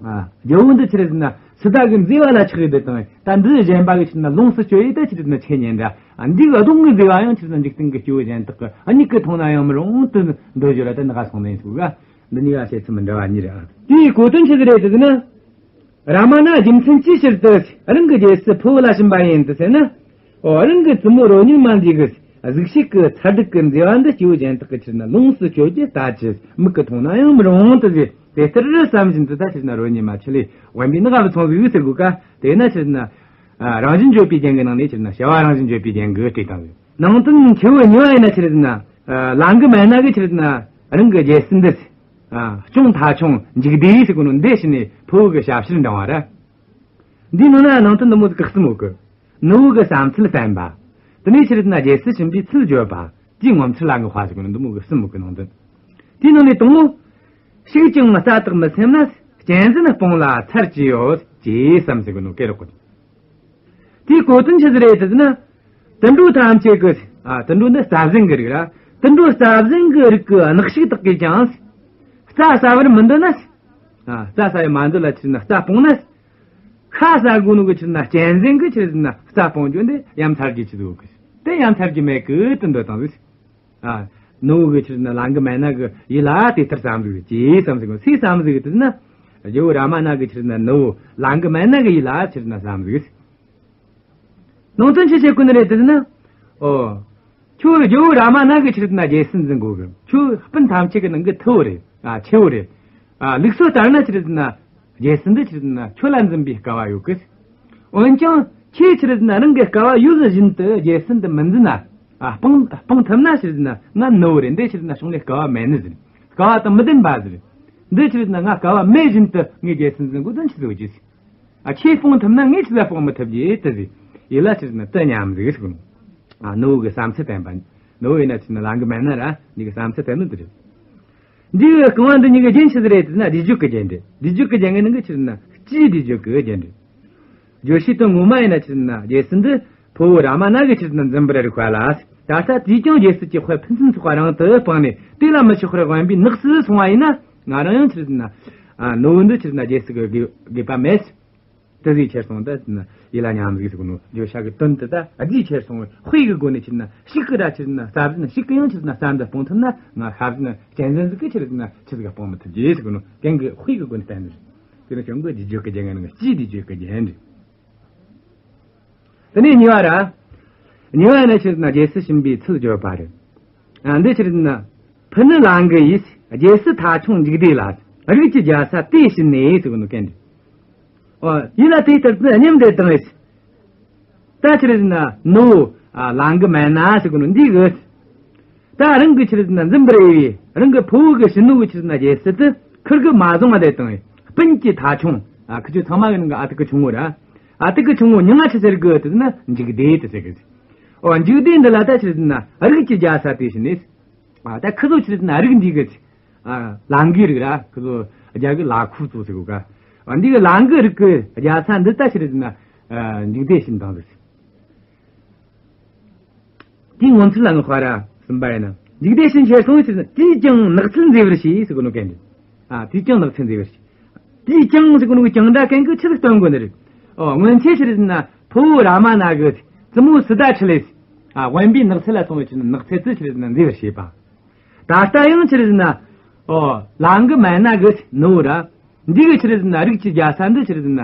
ཨ། རྒྱལ་པོ་འདི་ཆི་རེད་ཟེར་ན་སཱི་ཏཱ་གི་མཛེས་པ་ལ་ཆགས་ཡོད་དེ་དང་། ད་འདི་གཞན་པ་གི་ཆི་རེད་ཟེར་ན་ལོངས་སུ་སྤྱོད་ཡོད་དེ་ཆི་རེད་ཟེར་ན་ཆེ་ཉན་འདྲ། ཨ། འདི་གི་གདོང་གི་མཛེས་པ་ཡང་ཆི་རེད་ཟེར་ན་འཇིག་རྟེན་གི་སྐྱེ་བོ་གཞན་དག་གིས་མིག་གིས་མཐོང་ན་ཡང་མི་རུང་དུ་འདོད་བརྗོད་ལ་དེ་ནགས་སོང་ནི་ཡིན་ཟེར་ག། འདི་གཉིས་ཀ་བཤད་ཚུལ་མི་འདྲ་བ་གཉིས་རེད། ཨ། དེའི་གོ་དོན་ཆི་ཟིག་རེད་ཟེར་ན། རཱ་མ་ན་རྒྱུ་མཚན་ཅིའི་ཕྱིར་དུ་རང་གི་རྒྱལ་སྲིད་ཕུ་བོ་ལ་བྱིན་པ་ཡིན་དུ་ཟེར་ན། འོ། རང་གི་བཙུན་མོ་རོལ་རྙེད་མ་འདི་གི་གཟུགས་ཤིག་གི་མཚར་སྡུག་གི་མཛེས་པ་འདི་སྐྱེ་བོ་གཞན་དག་གིས་ཆི་རེད་ཟེར་ན་ལོངས་སུ་སྤྱོད་རྒྱུ་ལྟ་ཅི། མིག་གིས་མཐོང་ན་ཡང་མི་རུང་དུ་ཟེར། དེ་ལྟར་བསམ་བཞིན་དུ་ད་ཆི་རེད་ཟེར་ན་རོལ་རྙེད་མ་ཁྲིད་ལེ་དབེན་པའི་ནགས་ལ་བུད་སོང་ཟིག་ཟེར་གོ་ཀ། དེ་ན་ཆི་རེད་ཟེར་ན། ཨ། རང་བཞིན་བརྗོད་པའི་རྒྱན་གྱི་ནང་ནས་ཆི་རེད་ཟེར་ན་བྱ་བ་རང་བཞིན་བརྗོད་པའི་རྒྱན་གྱི་སྤྲས་བཏང་ཟིག། ནང་དོན་ཆེ་བོ་གཉིས་པ་ཡིན་ན་ཆི་རེད་ཟེར་ན། ཨ། ལང་གི་མན་ན་གི་ཆི་རེད་ཟེར་ན་རང་གི་རྒྱལ་སྲིད་འདི། ཨ། ཅུང་ཐ་ཆུང་འཇིག་བདེ་ཟེར་གོ་ནོ་འདི་བྱིན་ནས་ཕུ་བོ་གི་ཞབས་ཕྱིར་འབྲང་བ་ར། འདིའི་ནང་ན་ནང་དོན་འདི་མོ་ཟིག་གི་གསུམ་ཡོད་གི། ནུ་བོ་གི་བསམ་ཚུལ་བསྟན་པ། དེ་ནས་ཆི་རེད་ཟེར་ན་རྒྱལ་སྲིད་བྱིན་པའི་ཚུལ་བརྗོད་པ། དེའི་ངོ་མཚར་ལ་ངེས་པ་ཟེར་གོ་ནོ་འདི་མོ་གི་གསུམ་ཡོད་གི་ནང་དོན། དེའི་ནང་ནས་དང་པོ། ཤིག་ཀྱང་རྩྭ་དག་མི་སེམས་ན། གཅན་གཟན་སྤོང་ལ་ཚར་གཅིག་ཡོད་ཅེས་བསམ་ཟེར་གོ་ནོ་སྐད་རག་གོ། དེའི་གོ་དོན་ཆི་ཟིག་རེད་ཟེར་ན། དུད་འགྲོ་ཐམས་ཅད་ཀྱི། ཨ། དུད་འགྲོ་འདི་རྩྭ་ཟན་གྱི་རིགས་ར། དུད་འགྲོ་རྩྭ་ཟན་གྱི་རིགས་ཀྱི་ནག་ཤིག་དག་གིས་ཀྱང་། རྩྭ་ཟ་བར་མི་འདོད་ན། ཨ། རྩྭ་ཟ་ཡི་མ་འདོད་ལ་ཆི་རེད་ཟེར་ན་རྩྭ་སྤོང་ན། ཤ་ཟ་དགོས་ནོ་གི་ཆི་རེད་ཟེར་ན་གཅན་གཟན་གྱི་ཆི་རེད་ཟེར་ན་རྩྭ་སྤོང་རྒྱུ་འདི་ཡ་མཚར་གྱི་ཆི་ཟིག་ཡོད་གི། དེ་ཡ་མཚར་གྱི་མེད་གི་དུ་འདོད་བཏང་ཟིག། ཨ། ནུ་བོ་གི་ཆི་རེད་ཟེར་ན་ལང་གི་མན་ན་གི་ཡིད་ལ་དེ་ལྟར་བསམ་ཟིག་ཅེས་བསམ་ཟིག། སུས་བསམ་ཟིག་ཟེར་ན། རྒྱལ་བོ་རཱ་མ་ན་གི་ཆི་རེད་ཟེར་ན་ནུ་བོ་ལང་གི་མན་ན་གི་ཡིད་ལ་ཆི་རེད་ཟེར་ན་བསམ་ཟིག། ནང་དོན་ཆི་བཤད་གོ་ནི་རེད་ཟེར་ན། ཨོ། ཁྱོད་རྒྱལ་བོ་རཱ་མ་ན་གི་ཆི་རེད་ཟེར་ན་རྒྱལ་སྲིད་འཛིན་དགོས་གི། ཁྱོད་སྤུན་ཐམས་ཅད་ཀྱི་ནང་གི་མཐུ་བོ་རེད། ཨ། ཆེ་བོ་རེད། ཨ། ལུགས་སྲོལ་ལྟར་ན་ཆི་རེད་ཟེར་ན་རྒྱལ་སྲིད་འདི་ཆི་རེད་ཟེར་ན་ཁྱོད་ལ་འཛིན་པའི་སྐལ་བ་ཡོད་གི། འོན་ཀྱང་ ཁྱེད་ཆི་རེད་ཟེར་ན་རང་གི་སྐལ་བ་ཡོད་བཞིན་དུ་རྒྱལ་སྲིད་འདི་མི་འཛིན་ན། ཨ། སྤང་སྤང་ཐུབ་ན་ཆི་རེད་ཟེར་ན་ང་ནུ་བོ་རེད། འདི་ཆི་རེད་ཟེར་ན་བྱུང་ནས་སྐལ་བ་མེད་ནི་ཟེར། སྐལ་བ་དང་མི་ལྡན་པ་ཟེར། འདི་ཆི་རེད་ཟེར་ན་ང་སྐལ་བ་མེད་བཞིན་དུ་ངས་རྒྱལ་སྲིད་འཛིན་དགོས་དོན་ཆི་ཟིག་ཡོད་ཀྱི་ཟེར། ཨ། ཁྱེད་སྤོང་ཐུབ་ན་ངས་ཆི་ཟིག་སྤོང་མི་ཐུབ་ཀྱི་དེ་ཟེར། ཡིད་ལ་ཆི་རེད་ཟེར་ན་དུ་མཉམ་ཟིག་ཟེར་གོ་ནོ། ཨ། ནུ་བོ་གི་བསམ་ཚུལ་བསྟན་པ། ནུ་བོ་ཡིན་ན་ཆི་རེད་ཟེར་ན་ལང་གི་མེད་ན་ར་འདི་གི་བསམ་ཚུལ་བསྟན་ནོ་འདི་རེད། འདི་གི་རྐང་བ་འདི་གཉིས་ཀྱི་རྒྱན་ཆི་ཟིག་རེད་ཟེར་ན་སྡིག་སྦྱོར་གྱི་རྒྱན་རེད། སྡིག་སྦྱོར་གྱི་རྒྱན་གྱི་ནང་གི་ཆི་རེད་ཟེར་ན་སྤྱིའི་སྡིག་སྦྱོར་གྱི་རྒྱན་རེད། བརྗོད་བྱའི་དོན་ངོ་མ་ཡིན་ན་ཆི་རེད་ཟེར་ན་རྒྱལ་སྲིད་འདི་ཕུ་བོ་རཱ་མ་ན་གིས་ཆི་རེད་ཟེར་ན་འཛིན་པར་རིགས་པ་ལ། ད་ལྟ་དེས་ཀྱང་རྒྱལ་སྲིད་ཀྱི་དཔལ་ཕུན་སུམ་ཚོགས་པ་རང་དུ་སྤངས་ནས་དེ་ལ་མི་ཆགས་པར་དབེན་པའི་ནགས་སུ་སོང་བ་ཡིན་ན། ང་རང་ཡང་ཆི་རེད་ཟེར་ན། ཨ། ནུ་བོ་འདི་ཆི་རེད་ཟེར་ན་རྒྱལ་སྲིད་ཀྱི་དགོས་དགོས་པ་མེད། དེ་ཟིག་ཁྱེར་སོང་། ད་ཡིད་ལ་ཉམས་ཟིག་ཟེར་གོ་ནོ། བརྗོད་བྱ་གི་དོན་དེ་ད་རྒྱས་ཁྱེར་སོང་། དཔེ་གི་སྒོ་ནས་ཆི་རེད་ཟེར་ན་ཕྱུགས་གི་ར་ཆི་རེད་ཟེར་ན་ཟ་ཟིན། ཕྱུགས་གི་ཡང་ཆི་རེད་ཟེར་ན་ཟ་འདི་སྤོང་ཐུབ་ན་ང་ཤ་ཟིན་གཅན་གཟན་ཟིག་གི་ཆི་རེད་ཟེར་ན་ཆི་ཟིག་ག་སྤོང་མི་ཐུབ་ཀྱི་ཟེར་གོ་ནོ། གན་གི་དཔེ་གི་སྒོ་ནས་བསྟན་ནི་རེད། དེ་ནི་གཞུང་གི་སྡིག་སྦྱོར་གི་རྒྱན་གྱི་ནང་གི་སྤྱིའི་སྡིག་སྦྱོར་གི་རྒྱན་རེད། དེ་ནས་གཉིས་པ་ར། གཉིས་པ་ནི་ཆི་རེད་ཟེར་ན་རྒྱལ་སྲིད་བྱིན་པའི་ཚུལ་བརྗོད་པ་རེད། ཨ། འདི་ཆི་རེད་ཟེར་ན། ཕུ་ནུ་ལང་གི་ཡིས། རྒྱལ་སྲིད་ཐ་ཆུང་འཇིག་བདེ་ལ། རིགས་ཀྱི་རྒྱལ་ས་དེ་བྱིན་ནས་ཟེར་གོ་ནོ་གན་རེད། ཨོ། ཡིད་ལ་དེ་ལྟར་དུ་སྙམ་དེ་དང་ཨེ། ད་ཆི་རེད་ཟེར་ན་ནུ་བོ། ཨ། ལང་གི་མེད་ན་ཟེར་གོ་ནོ་འདི་གི། ད་རང་གི་ཆི་རེད་ཟེར་ན་འཛིན་པར་འོས་པའི་རང་གི་ཕུ་བོ་གི་བྱིན་ནོ་གི་ཆི་རེད་ཟེར་ན་རྒྱལ་སྲིད་དེ་ཁུར་གི་མ་བཟུང་བ་དེ་དང་ཨེ། སྤུན་གྱི་ཐ་ཆུང་། ཨ། ཁི་ཆོ་ཚང་མ་གི་ནང་གི་ཨ་ཏི་ཀི་ཆུང་ངུ་ར། ཨ་ཏི་ཀི་ཆུང་ངུ་མྱིང་ང་ཆི་ཟེར་གི་དེ་ཟེར་ན་འཇིག་བདེ་དེ་ཟེར་གི། ཨོ། འཇིག་རྟེན་འདི་ལ་ད་ཆི་རེད་ཟེར་ན་རིགས་ཀྱི་རྒྱལ་ས་དེ་བྱིན་ནས། ཨ། ད་ཁི་ཚོ་ཆི་རེད་ཟེར་ན་རིགས་འདི་གི། ཨ། ལང་གི་རིགས་ར། ཁི་ཚོ་རྒྱ་གི་ལ་ཁུ་ཚོ་ཟེར་གོ་ག། ཨ། འདི་གི་ལང་གི་རིགས་ཀྱི་རྒྱལ་ས་འདི་ད་ཆི་རེད་ཟེར་ན། ཨ། འཇིག་རྟེན་བྱིན་བཏང་ཟིག། དེའི་ངོ་མཚར་ལ་ངེས་པ་ར། གསུམ་པ་ཡིན་ན། འཇིག་རྟེན་བྱིན་ཁྱེར་སོང་ཟེར་ན་དེས་ཀྱང་ནགས་ཚལ་མཛེས་པར་བྱས་ཟེར་གོ་ནོ་གན་རེད། ཨ། དེས་ཀྱང་ནགས་ཚལ་མཛེས་པར་བྱས། དེས་ཀྱང་ཟེར་གོ་ནོ་གི་ཀྱང་སྒྲ་གན་གི་ཆི་ཟིག་སྟོན་དགོས་ནི་རེད། ཨོ། སྔོན་ཆད་ཆི་རེད་ཟེར་ན་ཕུ་བོ་རཱ་མ་ན་གི་བཙུན་མོ་སི་ཏཱ་ཁྲིད་ལས། ཨ། དབེན་པའི་ནགས་ཚལ་ལ་སོང་བའི་ཆི་རེད་ཟེར་ན་ནགས་ཚལ་དེ་ཆི་རེད་ཟེར་ན་མཛེས་པར་བྱས་པ། ད་ལྟ་ཡང་ཆི་རེད་ཟེར་ན། ཨོ། ལང་གི་མེད་ན་གི་ནུ་བོ་ར། འདི་གི་ཆི་རེད་ཟེར་ན་རིགས་ཀྱི་རྒྱལ་ས་འདི་ཆི་རེད་ཟེར་ན་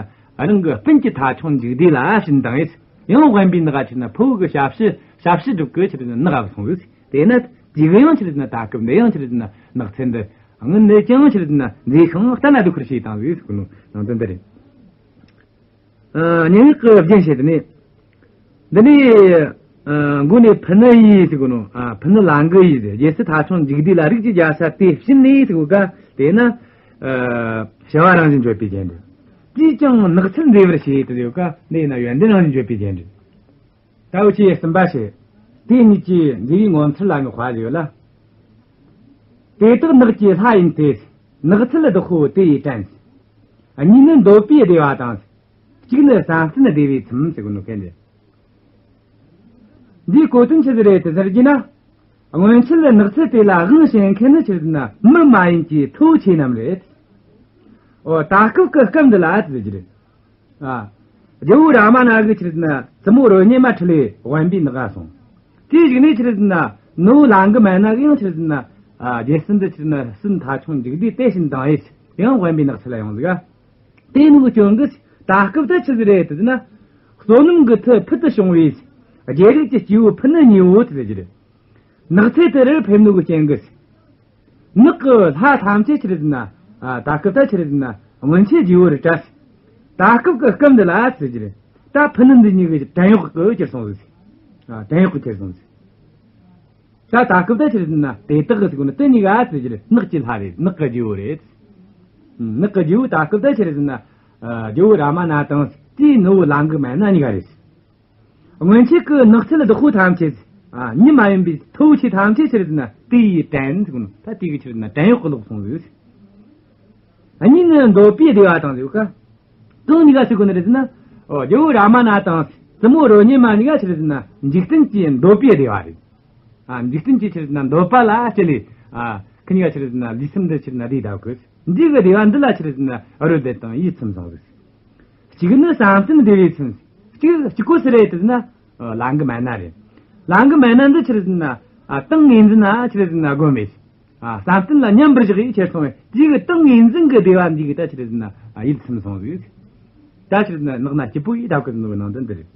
རང་གི་སྤུན་གྱི་ཐ་ཆུང་འཇིག་བདེ་ལ་བྱིན་བཏང་ཡིས། ཡང་དབེན་པའི་ནགས་ཆི་རེད་ཟེར་ན་ཕུ་བོ་གི་ཞབས་ཕྱི་ཞབས་ཕྱི་སྒྲུབ་གི་ཆི་རེད་ཟེར་ན་ནགས་སོང་ཟིག། དེས་ན་དེ་གི་ཡང་ཆི་རེད་ཟེར་ན་ད་སྐབས་འདི་ཡང་ཆི་རེད་ཟེར་ན་ནགས་ཚལ་འདི་དངོས་གནས་ཀྱང་ཆི་རེད་ཟེར་ན་མཛེས་ཤིང་ལྟ་ན་སྡུག་པར་བྱས་བཏང་ཟིག་ཟེར་གོ་ནོ་ནང་དོན་འདི་རེད། ཨ། སྙན་ངག་གི་རྒྱན་བཤད་དེ་ནས། འདི་ནས། ཨ། མགོ་ནས་ཕུ་ནུ་ཡིས་ཟེར་གོ་ནོ། ཨ། ཕུ་ནུ་ལང་གི་ཡིས་རྒྱལ་སྲིད་ཐ་ཆུང་འཇིག་བདེ་ལ་རིགས་ཀྱི་རྒྱལ་ས་དེ་བྱིན་ནས་ཟེར་གོ་ག། དེས་ན། ཨ། བྱ་བ་རང་བཞིན་བརྗོད་པའི་རྒྱན་རེད། དེས་ཀྱང་ནགས་ཚལ་མཛེས་པར་བྱས་དེ་ཡོད་ཀ། འདི་ཡིན་ན་ཡོན་ཏན་རང་བཞིན་བརྗོད་པའི་རྒྱན་རེད། ད་འུ་ཆོས་གསུམ་པ་བཤད། དེ་གཉིས་ཀྱི་འབྲེལ་བའི་ངོ་མཚར་ལ་ངེས་པ་ཡོད་ལ། དེ་དག་ནགས་ཀྱི་ལྷ་ཡིན་ཏེ། ནགས་ཚལ་བདག་པོ་དེ་ཡིས་དྲན། གཉིས་ནི་འདོད་པའི་བདེ་བ་དང་། གཅིག་ནི་བསམ་གཏན་བདེ་བའི་ཚིམ་ཟེར་གོ་ནོ་གན་རེད། འདིའི་གོ་དོན་ཆི་ཟིག་རེད་དེ་ཟེར་རྒྱུ་ན། སྔོན་ཆད་ནགས་ཚལ་དེ་ལ་དབང་བྱེད་མཁན་ནི་ཆི་རེད་ཟེར་ན་མི་མ་ཡིན་གྱི་མཐུ་བོ་ཆེ་རྣམས་རེད། ཨོ། ད་སྐབས་ཀྱི་སྐབས་འདི་ལ་དེ་ཟེར་རྒྱུ་རེད། ཨ། རྒྱལ་བོ་རཱ་མ་ན་གི་ཆི་རེད་ཟེར་ན་བཙུན་མོ་རོ་ཉི་མ་ཁྲིད་ལས་དབེན་པའི་ནགས་སོང་། དེའི་གཞུག་ནས་ཆི་རེད་ཟེར་ན་ནུ་བོ་ལང་གི་མེད་ན་གི་ཡང་ཆི་རེད་ཟེར་ན། ཨ། རྒྱལ་སྲིད་འདི་ཆི་རེད་ཟེར་ན་སྲིད་ཐ་ཆུང་འཇིག་བདེ་དེ་བྱིན་བཏང་ཡིས། ཡང་དབེན་པའི་ནགས་ཚལ་ལ་ཡོང་ཟིག། ཨ། དེ་ནི་གི་སྐྱོན་གི་ད་སྐབས་ད་ཆི་ཟིག་རེད་དེ་ཟེར་ན། བསོད་ནམས་ཀྱི་མཐུ་ཕུལ་དུ་བྱུང་བའི་རྒྱལ་རིགས་ཀྱི་སྐྱེས་བུ་ཕུ་ནུ་གཉིས་པོ་དེ་ཟེར་རྒྱུ་རེད། ནགས་ཚལ་དེ་རུ་ཕེབས་ནོ་གི་རྐྱེན་གྱིས། ནགས་ཀྱི་ལྷ་ཐམས་ཅད་ཆི་རེད་ཟེར་ན། ཨ། ད་སྐབས་ད་ཆི་རེད་ཟེར་ན་སྔོན་ཆད་རྗེ་བོ་རི་བཀྲ། ད་སྐབས་ཀྱི་སྐབས་འདི་ལ་ཟེར་རྒྱུ་རེད། ད་ཕུ་ནུ་འདི་གཉིས་ཀྱི་བྲན་གཡོག་གི་གྱུར་སོང་ཟིག། ཨ། བྲན་གཡོག་གི་གྱུར་སོང་ཟིག། ད་ད་སྐབས་ད་ཆི་རེད་ཟེར་ན་དེ་དག་གི་ཟེར་གོ་ནི་དེ་གཉིས་ཀ་ཟེར་རྒྱུ་རེད། ནགས་ཀྱི་ལྷ་རེད། ནགས་ཀྱི་རྗེ་བོ་རེད། ནགས་ཀྱི་རྗེ་བོ་ད་སྐབས་ད་ཆི་རེད་ཟེར་ན། ཨ། རྒྱལ་བོ་རཱ་མ་ན་དང་དེའི་ནུ་བོ་ལང་གི་མེད་ན་གཉིས་ཀ་རེད། སྔོན་ཆད་ཀྱི་ནགས་ཚལ་བདག་པོ་ཐམས་ཅད། ཨ། མྱི་མ་ཡིན་པའི་མཐུ་བོ་ཆེ་ཐམས་ཅད་ཆི་རེད་ཟེར་ན་དེ་ཡིས་བྲན་ཟེར་གོ་ནོ། ད་དེ་གི་ཆི་རེད་ཟེར་ན་བྲན་གཡོག་གི་ལོག་སོང་ཟིག། ཨ། གཉིས་ནི་འདོད་པའི་བདེ་བ་དང་ཟེར་ག། གང་གཉིས་ཀ་ཟེར་གོ་ནི་རེད་ཟེར་ན། ཨོ། རྒྱལ་བོ་རཱ་མ་ན་དང་བཙུན་མོ་རོ་ཉི་མ་གཉིས་ཀ་ཆི་རེད་ཟེར་ན་འཇིག་རྟེན་གྱི་འདོད་པའི་བདེ་བ་རེད། ཨ། འཇིག་རྟེན་གྱི་ཆི་རེད་ཟེར་ན་འདོད་པ་ལ་སྤྱད་ལས། ཨ། ཁི་གཉིས་ཀ་ཆི་རེད་ཟེར་ན་ལུས་སེམས་འདི་ཆི་རེད་ཟེར་ན་བདེ་ད་གི། འདི་གི་བདེ་བ་འདི་ལ་ཆི་རེད་ཟེར་ན་རོལ་བསྡད་དང་ཡིད་ཚིམ་སོང་ཟིག། གཅིག་ནི་བསམ་གཏན་བདེ་བའི་ཚིམ། གཅིག་གཅིག་པོ་སུ་རེད་ཟེར་ན། ཨ། ལང་གི་མེད་ན་རེད། ལང་གི་མེད་ན་འདི་ཆི་རེད་ཟེར་ན། ཨ། ཏིང་ངེ་འཛིན་ན་ཆི་རེད་ཟེར་ན་སྒོམ་མེད། ཨ། བསམ་གཏན་ལ་མཉམ་པར་བཞག་ཡིད་ཁྱེར་སོང་བས་འདི་གི་ཏིང་ངེ་འཛིན་གི་བདེ་བ་འདི་གི་ད་ཆི་རེད་ཟེར་ན། ཨ། ཡིད་ཚིམ་སོང་ཟིག། ད་ཆི་རེད་ཟེར་ན་ནགས་ན་སྐྱིད་པོ་ཡིད་ད་གི་ཟེར་ནོ་གི་ནང་དོན་འདི་རེད།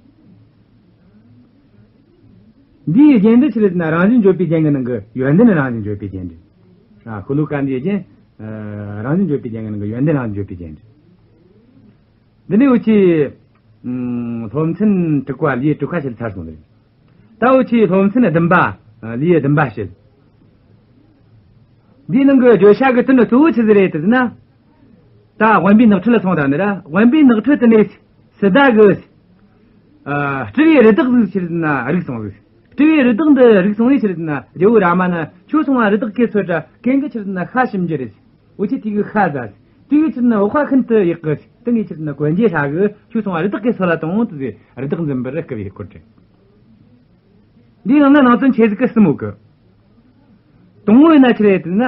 འདིའི་རྒྱན་འདི་ཆི་རེད་ཟེར་ན་རང་བཞིན་བརྗོད་པའི་རྒྱན་གྱི་ནང་གི་ཡོན་ཏན་རང་བཞིན་བརྗོད་པའི་རྒྱན་རེད། ཨ། ཤོ་ལོ་ཀ་འདིའི་རྒྱན། ཨ། རང་བཞིན་བརྗོད་པའི་རྒྱན་གྱི་ནང་གི་ཡོན་ཏན་རང་བཞིན་བརྗོད་པའི་རྒྱན་རེད། འདི་ནས་འུ་ཆོས། ཨུམ། སློབ་ཚན་དྲུག་པ་ལེའུ་དྲུག་པ་བཤད་ཚར་སོང་རེད། ད་འུ་ཆོས་སློབ་ཚན་བདུན་པ། ཨ། ལེའུ་བདུན་པ་བཤད། འདིའི་ནང་གི་བརྗོད་བྱ་གི་དོན་གཙོ་བོ་ཆི་ཟིག་རེད་ཟེར་ན། ད་དབེན་པའི་ནགས་ཁྲོད་ལ་སོང་དང་ནི་ར། དབེན་པའི་ནགས་ཁྲོད་དེ་ནས་སི་ཏཱ་གི། ཨ། སྤྲུལ་པའི་རི་དྭགས་ཟིག་ཆི་ཟིག་ན་རིག་སོང་ཟིག་སྤྲུལ་པའི་རི་དྭགས་འདི་རིག་སོང་ནས་ཆི་ཟིག་ན་རྒྱལ་བོ་རཱ་མ་ན་ཁྱོད་སོང་བ་རི་དྭགས་ཁས་ཚོད་དྲ་གན་གི་ཆི་ཟིག་ན་ཤ་ཞིམ་རྒྱུ་རེད། འུ་ཆོས་དེ་གི་ཤ་ཟ། དེ་གི་ཆི་ཟིག་ན་འོ་ཤ་ཤིན་ཏུ་ཡག་གི། དེ་ངས་ཆི་ཟིག་ན་གོན་རྒྱུ་ཧྲ་གི། ཁྱོད་སོང་བ་རི་དྭགས་ཁས་ཚོད་ལ་དང་དུ་ཟེ་རི་དྭགས་འཛིན་པར་སྐུལ་བའི་སྐོར་རེད། འདིའི་ནང་ན་ནང་དོན་ཆེ་ཟིག་གི་གསུམ་ཡོད་གི། དང་པོ་ཡིན་ན་ཆི་རེད་ཟེར་ན།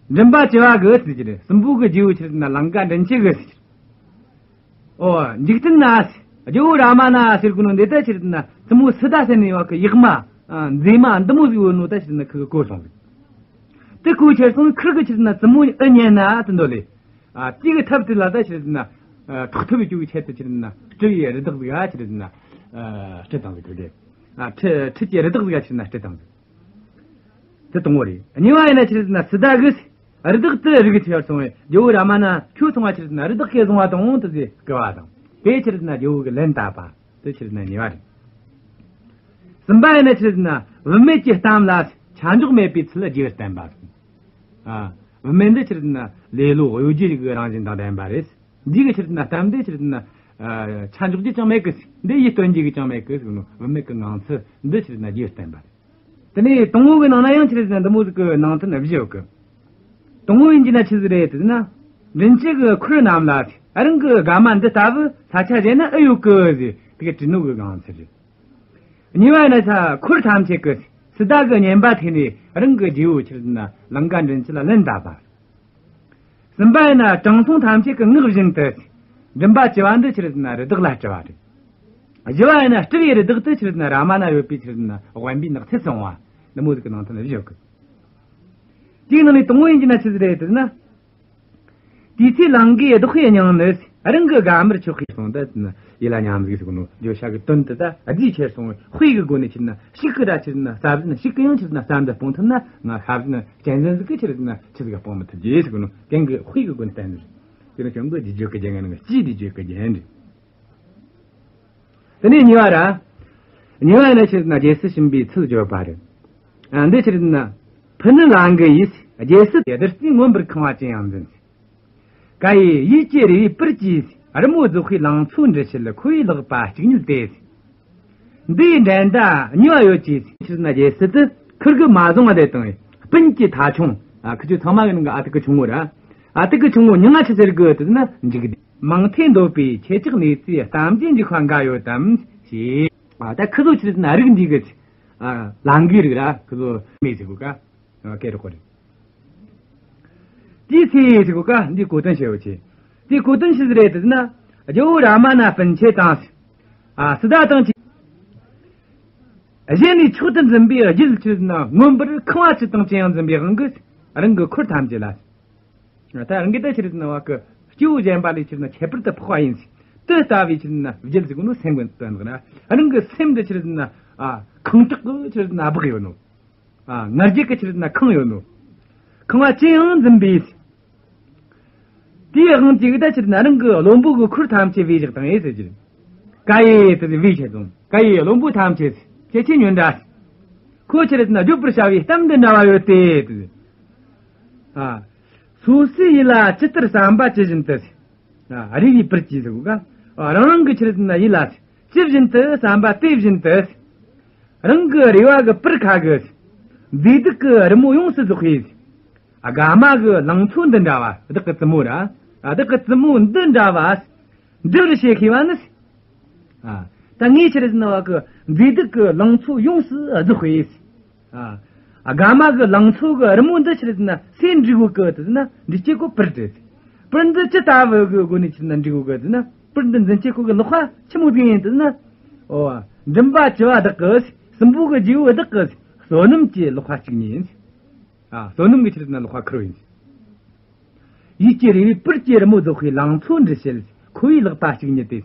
མགྲིན་པ་བཅུ་བ་གི་ཟེར་གྱི་རེད། སྲིན་པོ་གི་རྗེ་བོ་ཆི་རེད་ཟེར་ན་ལང་ཀ་མགྲིན་བཅུ་གི་ཟེར་གྱི་རེད། ཨོ། འཇིག་རྟེན་ན་རྒྱལ་བོ་རཱ་མ་ན་ཟེར་གོ་ནོ་འདི་ད་ཆི་རེད་ཟེར་ན་བཙུན་མོ་སི་ཏཱ་ཟེར་ནི་བ་གི་ཡག་མ། ཨ། མཛེས་མ་འདི་མོ་ཟིག་ཡོད་ནོ་ད་ཆི་རེད་ཟེར་ན་ཁི་གི་གོ་སོང་ཟིག་དེ་གོ་ཁྱེར་སོང་ཁིར་གི་ཆི་རེད་ཟེར་ན་བཙུན་མོ་ཨི་ཉན་ན་དེ་འདོད་ལེ། ཨ། དེ་གི་ཐབས་དེ་ལ་ད་ཆི་རེད་ཟེར་ན། ཨ། ཐོག་ཐུབ་ཡོད་རྒྱུ་གི་ཆེད་དུ་ཆི་རེད་ཟེར་ན་སྤྲུལ་པའི་རི་དྭགས་ཟིག་ག་ཆི་རེད་ཟེར་ན། ཨ། སྤྲུལ་བཏང་ཟིག་ཁིར་གི། ཨ། ཁྲི་ཁྲི་ཀྱི་རི་དྭགས་ཟིག་ག་ཆི་རེད་ཟེར་ན་སྤྲུལ་བཏང་ཟིག་དེ་དང་པོ་རེད། གཉིས་པ་ཡིན་ན་ཆི་རེད་ཟེར་ན་སི་ཏཱ་གིས་རི་དྭགས་དེ་རིག་གི་ཆེ་བར་སོང་བས་རྒྱལ་བོ་རཱ་མ་ན་ཁྱོད་སོང་བ་ཆི་རེད་ཟེར་ན་རི་དྭགས་ཁས་བཟུང་བ་དང་དུ་ཟེ་སྐུལ་བ་དང་། དེ་ཆི་རེད་ཟེར་ན་རྒྱལ་བོ་གིས་ལན་བཏབ་པ། དེ་ཆི་རེད་ཟེར་ན་གཉིས་པ་རེད། གསུམ་པ་ཡིན་ན་ཆི་རེད་ཟེར་ན་བུད་མེད་ཀྱི་གཏམ་ལ་ཆ་འཇོག་མེད་པའི་ཚུལ་རྒྱས་པར་བསྟན་པ། ཨ། བུད་མེད་འདི་ཆི་རེད་ཟེར་ན་ལེ་ལོ་གཡོ་སྒྱུ་གི་རང་བཞིན་དང་ལྡན་པ་རེད། འདི་གི་ཆི་རེད་ཟེར་ན་གཏམ་འདི་ཆི་རེད་ཟེར་ན། ཨ། ཆ་འཇོག་རྒྱུ་ཅང་མེད་གི། འདི་ཡིད་རྟོན་རྒྱུ་གི་ཅང་མེད་གི་ཟེར་ནོ། བུད་མེད་ཀྱི་ངང་ཚུལ་འདི་ཆི་རེད་ཟེར་ན་རྒྱས་པར་བསྟན་པ་རེད། དེ་ནས་དང་པོ་གི་ནང་ན་ཡང་ཆི་རེད་ཟེར་ན་འདི་མོ་ཟིག་གི་ནང་དོན་བཞི་ཡོད་གི། དང་པོ་ཡིན་གྱི་ན་ཆི་ཟིག་རེད་ཟེར་ན། མགྲིན་བཅུ་གི་འཁོར་རྣམས་ལ་རང་གི་དགའ་མ་འདི་ལྟ་བུ་ས་ཆ་གཞན་ན་ཨེ་ཡོད་གི་ཟེར་དེ་གི་དྲིས་ནོ་གི་ངང་ཚུལ་རེད། གཉིས་པ་ཡིན་ན་ས་འཁོར་ཐམས་ཅད་ཀྱིས་སི་ཏཱ་གི་སྙན་པ་ཐོས་ནས་རང་གི་རྗེ་བོ་ཆི་རེད་ཟེར་ན་ལང་ཀ་མགྲིན་བཅུ་ལ་ལན་བཏབ་པ། གསུམ་པ་ཡིན་ན་དྲང་སྲོང་ཐམས་ཅད་ཀྱི་ངག་བཞིན་དུ། མགྲིན་པ་བཅུ་བ་འདི་ཆི་རེད་ཟེར་ན་རི་དྭགས་ལ་སྤྲུལ་བ་རེད། བཞི་བ་ཡིན་ན་སྤྲུལ་པའི་རི་དྭགས་དེ་ཆི་རེད་ཟེར་ན་རཱ་མ་ན་ཡོད་པའི་ཆི་རེད་ཟེར་ན་དབེན་པའི་ནགས་ཚལ་སོང་བ། འདི་མོ་ཟིག་གི་ནང་དོན་བཞི་ཡོད་གི། དེའི་ནང་ནས་དང་པོ་ཡིན་གྱི་ན་ཆི་ཟིག་རེད་ཟེར་ན། དེའི་ཚེ་ལང་ཀའི་བདག་པོའི་སྙིང་ནི་རང་གི་དགའ་མར་ཆོག་གིས་སོང་། ད་ཡིད་ལ་ཉམས་ཟིག་ཟེར་གོ་ནོ་བརྗོད་བྱ་གི་དོན་དེ་ད་རྗེས་ཁྱེར་སོང་། དཔེ་གི་སྒོ་ནས་ཆི་ཟེར་ན་ཤིག་གི་ར་ཆི་ཟེར་ན་ས་བཞིན་ཤིག་གི་ཡང་ཆི་ཟེར་ན་ས་འདི་སྤོང་ཐུབ་ན་ང་ཤ་བཞིན་གཅན་གཟན་ཟིག་གི་ཆི་ཟེར་ན་ཆི་ཟིག་ག་སྤོང་མི་ཐུབ་རྒྱུ་ཟེར་གོ་ནོ་གན་གི་དཔེ་གི་སྒོ་ནས་བསྟན་ནི་རེད། དེ་ནི་ཁྱོད་ཀྱི་རྗེས་བརྗོད་ཀྱི་རྒྱན་ང་ནི་སྤྱིའི་རྗེས་བརྗོད་ཀྱི་རྒྱན་རེད། དེ་ནས་གཉིས་པ་ར། གཉིས་པ་ནི་ཆི་ཟེར་ན་རྒྱལ་སྲིད་བྱིན་པའི་ཚུལ་བརྗོད་པ་རེད། ཨ། འདི་ཆི་ཟེར་ན། ཕུ་ནུ་ལང་ཀི་ཡིས་རྒྱལ་སྲིད་དེ་བདུད་རྩིས་མངོན་པར་ཁེངས་པ་ཅི་ཡང་འཛིན། ཀྭ་ཡེ་ཡིད་ཀྱི་རེ་བའི་པིར་གྱིས་རི་མོ་རྫོགས་པའི་ལང་ཚོ་འདྲི་བྱེད་ཁོ་བོའི་ལག་པ་གཅིག་ཉིད་དེ། འདི་ཡི་འགྲན་ཟླ་གཉིས་པ་ཡོད་ཀྱི་ཆི་ཟེར་ན་རྒྱལ་སྲིད་དེ་ཁིར་གིས་མ་བཟུང་བ་དེ་དང་སྤུན་གྱི་ཐ་ཆུང་། ཨ། ཁི་ཆོ་ཚང་མ་གི་ནང་གི་ཨ་ཏི་ཀི་ཆུང་ངུ་ར། ཨ་ཏི་ཀི་ཆུང་ངུ་མྱིང་ང་ཆི་ཟེར་གི་ཟེར་ན་འཇིག་ལྡན། མང་ཐོས་འདོད་པའི་ཁྱེད་ཅག་གནས་ཚེ་གཏམ་རྒྱུད་འཇིགས་པ་འགའ་ཡོད་དམ་ཞེས། ཨ། ད་ཁི་ཚོ་ཆི་ཟེར་ན་རིགས་འདི་གི། ཨ། ལང་ཀའི་རིགས་ར་ཁི་ཚོ་མེད་ཟེར་གོ་ཀ། ཨ། སྐད་རོགས་རེད། དེའི་ཚེ་ཟེར་གོ་ཀ་འདིའི་གོ་དོན་བཤད་ཡོད་ཆེ། དེའི་གོ་དོན་ཆི་ཟིག་རེད་ཟེར་ན། རྒྱལ་བོ་རཱ་མ་ན་སྤུན་མཆེད་དང་། ཨ། སི་ཏཱ་དང་གཅིག་གཞན་ནས་མཆོག་ཏུ་འཛིན་པའི་རྒྱུད་ཆི་ཟེར་ན་མངོན་པར་ཁེངས་པ་ཆི་དང་ཅི་ཡང་འཛིན་པའི་དབང་གིས་རང་གི་འཁོར་ཐམས་ཅད་ལ། ད་རང་གི་ད་ཆི་ཟེར་ན་བ་གི་སྐྱེ་བོ་གཞན་པ་ལས་ཆི་ཟེར་ན་ཁྱད་པར་དུ་འཕགས་པ་ཡིན། དེ་ལྟ་བུའི་ཆི་ཟེར་ན་རྒྱུད་ཟེར་གོ་ནོ་སེམས་ཀྱི་དོན་དག་ན་རང་གི་སེམས་འདི་ཆི་ཟེར་ན། ཨ། ཁེངས་དྲེགས་ཀྱི་ཆི་ཟེར་ན་སྦགས་ཡོད་ནོ། ཨ། ང་རྒྱལ་གྱི་ཆི་ཟེར་ན་ཁེངས་ཡོད་ནོ། ཁེངས་པ་ཅི་ཡང་འཛིན་པའི། དེའི་དབང་གིས་ད་ཆི་ཟེར་ན་རང་གི་བློན་པོ་གི་འཁོར་ཐམས་ཅད་བོས་བཞག་དང་ཨེ་ཟེར་གྱི། ཀྭ་ཡེ་དེ་བོས་ཆེ་སོང་། ཀྭ་ཡེ་བློན་པོ་ཐམས་ཅད་ཁྱེད་ཆོས་ཉོན་དྲ། ཁོ་ཆི་ཟེར་ན་བརྗོད་པར་བྱ་བའི་གཏམ་འདི་འདྲ་བ་ཡོད་དེ། ཨ། སོ་སོའི་ཡིད་ལ་ཇི་ལྟར་བསམ་པ་ཇི་བཞིན་དུ། ཨ། རེ་བའི་པིར་གྱིས་ཟེར་གོ་ཀ། ཨ། རང་རང་གི་ཆི་ཟེར་ན་ཡིད་ལ་ཇི་བཞིན་དུ་བསམ་པ་དེ་བཞིན་དུ། རང་གི་རེ་བ་གི་པིར་ཁ་གི། མཛེས་སྡུག་གི་རི་མོ་ཡོངས་སུ་རྫོགས་པའི། ཨ། དགའ་མ་གི་ལང་ཚོ་འདི་འདྲ་བ། བདག་གི་བཙུན་མོ་ར། ཨ། བདག་གི་བཙུན་མོ་འདི་འདྲ་བ། འདྲི་བར་བྱེད་ཤེས་པ་ནི། ཨ། ད་ངས་ཆི་ཟེར་ན་བ་གི་མཛེས་སྡུག་གི་ལང་ཚོ་ཡོངས་སུ་རྫོགས་པའི། ཨ། དགའ་མ་གི་ལང་ཚོ་གི་རི་མོ་འདི་ཆི་ཟེར་ན་སུས་འབྲི་དགོས་གི་ཟེར་ན་འབྲི་བྱེད་ཁོ་པིར་རེད། པིར་འདི་ཅི་ལྟ་བུ་གི་སྒོ་ནས་ཆི་ཟེར་ན་འབྲི་དགོས་གི་ཟེར་ན་པིར་འདི་འཛིན་བྱེད་ཁོ་གི་ལག་པ་ཆི་མོ་ཟིག་ཡིན་ཟེར་ན། ཨོ། མགྲིན་པ་བཅུ་བ་བདག་གི། སྲིན་པོ་གི་རྗེ་བོ་བདག་གི། བསོད་ནམས་ཀྱི་ལག་པ་གཅིག་ཉིད་ཡིན། ཨ། བསོད་ནམས་ཀྱི་ཆི་ཟེར་ན་ལག་པ་ཁུར་བ་ཡིན། ཡིད་ཀྱི་རེ་བའི་པིར་གྱི་རི་མོ་རྫོགས་པའི་ལང་ཚོ་འདྲི་བྱེད་ཁོ་བོའི་ལག་པ་གཅིག་ཉིད་དེ།